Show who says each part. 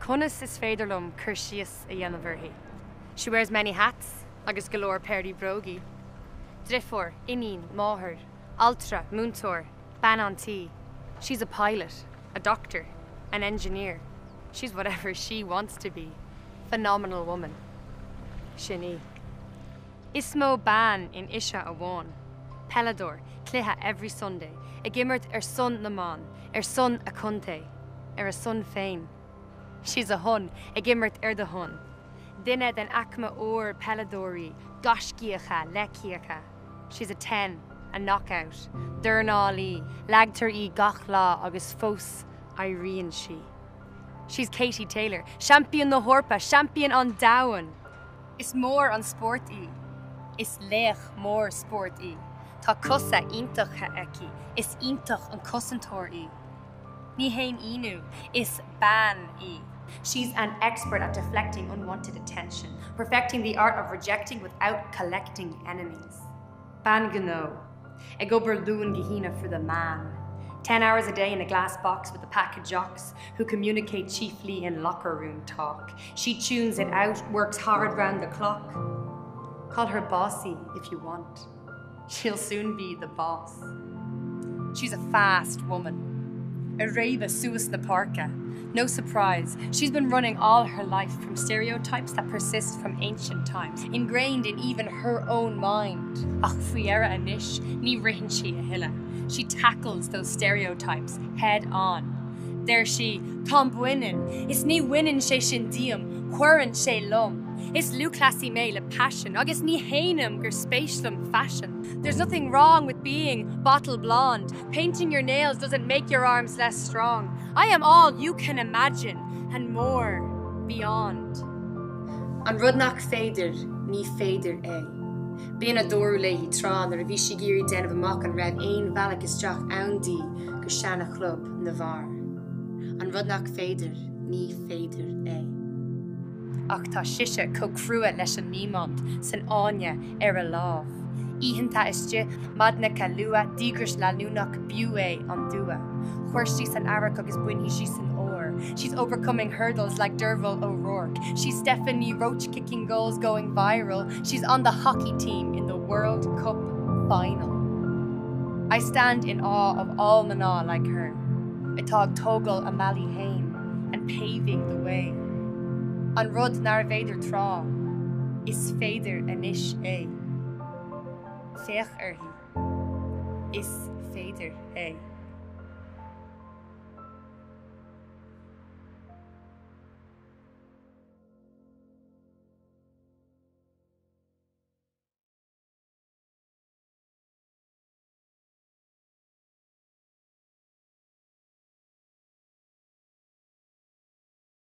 Speaker 1: Conas is féidir liom cur síos a dhéanamh uirthi? She wears many hats agus go leor péirí brógaí. Deirfiúr, iníon, máthair, altra, múinteoir, bean an tí. She's a pilot, a doctor, an engineer. She's whatever she wants to be. Phenomenal woman. Sin í. Is mó bean in ise amháin. Peileadóir, cluiche every Sunday, ag imirt ar son na mban, ar son a contae, ar a son féin. She's a hun, ag imirt ar do shon. Duine den aicme úr peileadóirí, gaiscíocha, leicíocha. She's a ten, a knockout, dornálaí, leagtar í gach lá agus fós éiríonn sí. She's Katie Taylor, seaimpín na hEorpa, seaimpín an domhain! Is mór an spórt í. Is laoch mór spóirt í. Tá cosa iontacha aici. Is iontach an cosantóir í. Ní haon ionadh, is bean í. She's an expert at deflecting unwanted attention, perfecting the art of rejecting without collecting enemies. Bean gnó. Ag obair Luan go hAoine for the man. 10 hours a day in a glass box with a pack of jocks who communicate chiefly in locker room talk. She tunes it out, works hard round the clock. Call her bossy if you want. She'll soon be the boss. She's a fast woman. Ag réabadh suas na páirce. No surprise, she's been running all her life from stereotypes that persist from ancient times, ingrained in even her own mind. Ach faoi dheireadh anois, ní ritheann sí a thuilleadh. She tackles those stereotypes head on. Deir sí, Táim baineann, is ní bhaineann sé sin díom, cuireann sé liom. Is lúthchleasaí mé le paisean agus ní shéanaim gur spéis liom faisean. There's nothing wrong with being bottle blonde. Painting your nails doesn't make your arms less strong. I am all you can imagine and more beyond. An rud nach féidir, ní féidir é. B'in a dúradh léi tráth nuair a bhí sí ag iarraidh déanamh amach an raibh aon bhealach isteach ann di go seana-chlub na bhfear. An rud nach féidir, ní féidir é. Ach tá sise chomh crua leis an ndiamant san fháinne ar a lámh. Oícheanta istigh, maidineacha luath, díograis leanúnach, b'fhiú é an dua. Chuir sí san earrach agus bainfidh sí san fhómhar. She's overcoming hurdles like Derval O'Rourke. She's Stephanie Roche kicking goals going viral. She's on the hockey team in the World Cup final. I stand in awe of all mná like her. Atá ag tógáil a mbealaí féin and paving the way. An rud nárbh fhéidir tráth, is féidir anois é. Féach uirthi. Is féidir é.